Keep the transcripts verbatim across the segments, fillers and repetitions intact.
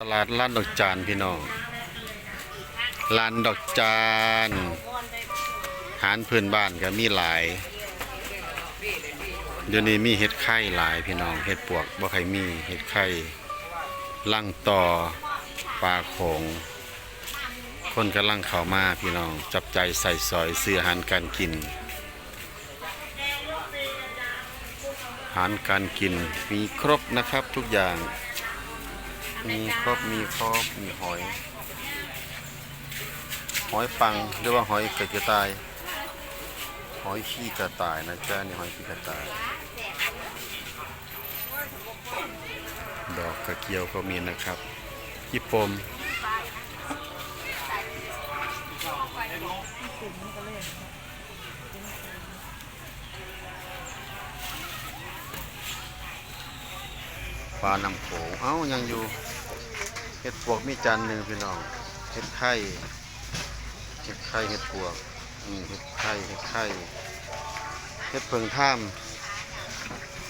ตลาดลานดอกจานพี่น้อง ลานดอกจาน อาหารพื้นบ้านก็มีหลาย เดี๋ยวนี้มีเห็ดไข่หลายพี่น้อง เห็ดปวกบ่ค่อยมี เห็ดไข่ รังต่อ ปลาโขง คนกำลังเข้ามาพี่น้อง จับจ่ายใช้สอย ซื้ออาหารการกิน อาหารการกินมีครบนะครับทุกอย่าง มีครบ มีครบ มีหอย หอยปัง หรือว่าหอยกระต่าย หอยขี้กระต่ายนะจ๊ะ นี่หอยขี้กระต่าย ดอกกระเจียวก็มีนะครับ จิปม ปลาน้ำโขง เอ้า ยังอยู่ เห็ดปวกมีจานหนึ่งพี่น้อง เห็ดไข่ เห็ดไข่ เห็ดปวก อืม เห็ดไข่ เห็ดไข่ เห็ดเผิงท่าม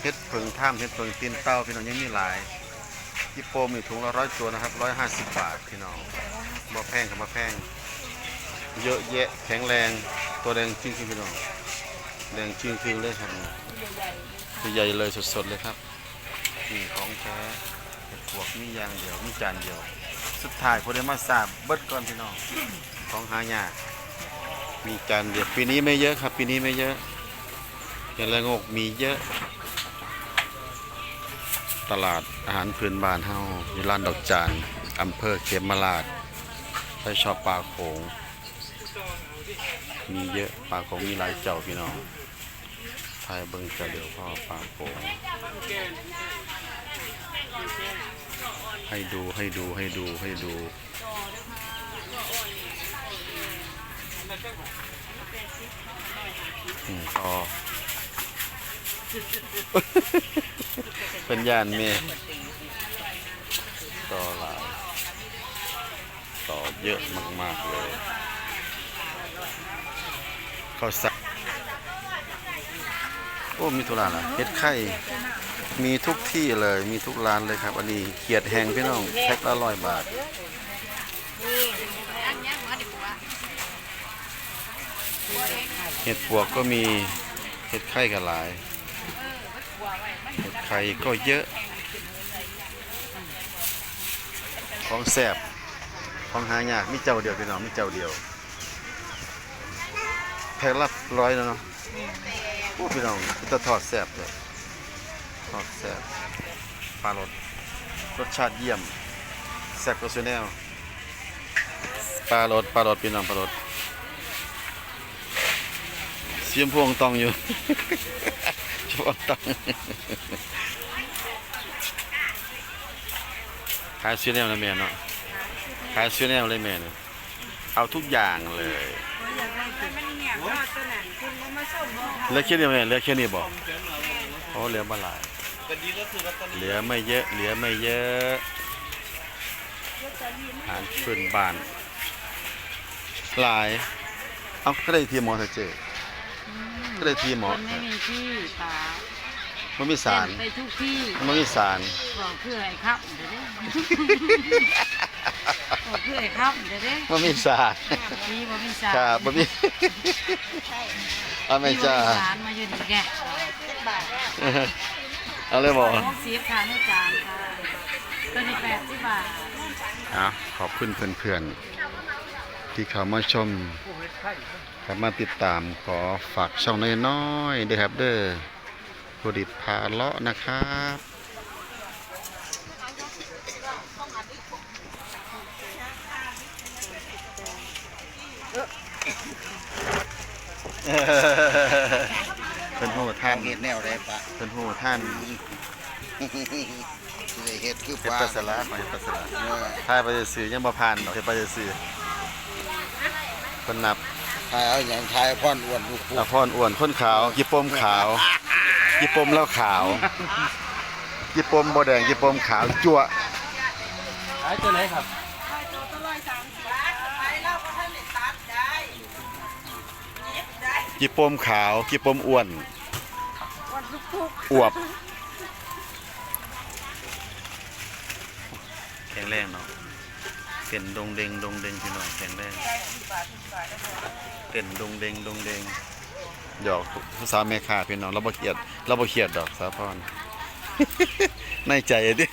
เห็ดเผิงท่าม เห็ดเผิงตีนเต่าพี่น้อง ยังมีหลาย จิปมนี่ถุงละร้อยตัวนะครับ ร้อยห้าสิบบาทพี่น้อง บ่แพงครับ บ่แพง เยอะแยะ แข็งแรง ตัวแดงจริงๆพี่น้อง แดงจริงๆเลยครับ ตัวใหญ่เลย สดๆเลยครับ นี่ของแท้ เห็ดปวกมีอย่างเดียว มีจานเดียว สุดท้ายผู้ใดมาสาบเบิดก่อนพี่น้อง ของหายาก มีจานเดียว ปีนี้ไม่เยอะครับ ปีนี้ไม่เยอะ เห็ดละโงกมีเยอะ ตลาดอาหารพื้นบ้านเฮา อยู่ลานดอกจาน อำเภอเขมราฐ ใครชอบปลาโขง มีเยอะ ปลาโขงมีหลายเจ้าพี่น้อง ถ่ายเบิ่งเจ้าเดียวพอ ปลาโขง ให้ดู ให้ดู ให้ดู ให้ดู อืม ต่อ เพิ่นย้านแม่ ต่อหลาย ต่อเยอะมากๆเลย ข้าวสาร โอ้ มีทุกร้านละ เห็ดไข่ มีทุกที่เลย มีทุกร้านเลยครับ อันนี้เขียดแห้งพี่น้อง แพ็คละร้อยบาท เห็ดปวกก็มี เห็ดไข่ก็หลาย เห็ดไข่ก็เยอะ ของแซ่บ ของหายาก มีเจ้าเดียวพี่น้อง มีเจ้าเดียว แพ็คละร้อยแล้วเนาะ โอ้ พี่น้อง เป็นตาทอดแซ่บเลย ทอดแซ่บ ปลารส รสชาติเยี่ยม แซ่บกว่าสุดแนว ปลารส ปลารส พี่น้อง ปลารส สีชมพูอ่องตองอยู่ ชมพูอ่องตอง ขายสุดแนวนะแม่เนาะ ขายสุดแนวเลยแม่เนาะ เอาทุกอย่างเลย เหลือแค่นี้แม่ เหลือแค่นี้บ่ โอ้ เหลือบ่หลาย เหลือไม่เยอะ เหลือไม่เยอะ อาหารพื้นบ้าน หลาย เอ้า ก็ได้ที่หมอเถอะเจ้ อืม ก็ได้ที่หมอ มันไม่มีที่ป๋า มันมีสาร เต้นไปทุกที่ มันมีสาร บอกคือไอ้ครับ เดี๋ยวเด้ บอกคือไอ้ครับ เดี๋ยวเด้ มันมีสาร นี่บ่มีสาร ครับ บ่มี เอาไหมจ้า นี่บ่มีสาร มาอยู่นี่แก เอาเลยบ่ หกสิบค่ะ นี่จานค่ะ ตัวนี้แปดสิบบาท อ่ะ ขอบคุณเพื่อนๆ ที่เข้ามาชม เข้ามาติดตาม ขอฝากช่องน้อยๆ ด้วยครับเด้อ ผู้ดิดพาเลาะนะครับ เพิ่นฮู้ทัน เฮ็ดแนวใดปะ เพิ่นฮู้ทัน สิได้เฮ็ดคือ เฮ็ดปลา ปลาสลา ขอเฮ็ดปลาสลา เออ ถ่ายไปซื่อๆ ยังบ่ผ่านดอก เฮ็ดไปซื่อๆ เพิ่นนับ ถ่ายเอาหยัง ถ่ายพรอ้วนลูก อ่ะ พรอ้วน คนขาว จิปมขาว จิปมลาวขาว จิปมบ่แดง จิปมขาวจั๊วะ ขายตัวไหนครับ จิปมขาว จิปมอ้วน อ้วนทุกๆ อวบ ข็งแรงเนาะ เต้นดงเดงดงเดงพี่น้อง แข็งแรง เต้นดงเดงดงเดง หยอกผู้สาวแม่ค้าพี่น้อง เราบ่เครียด เราบ่เครียดดอกสาวพร ในใจเด้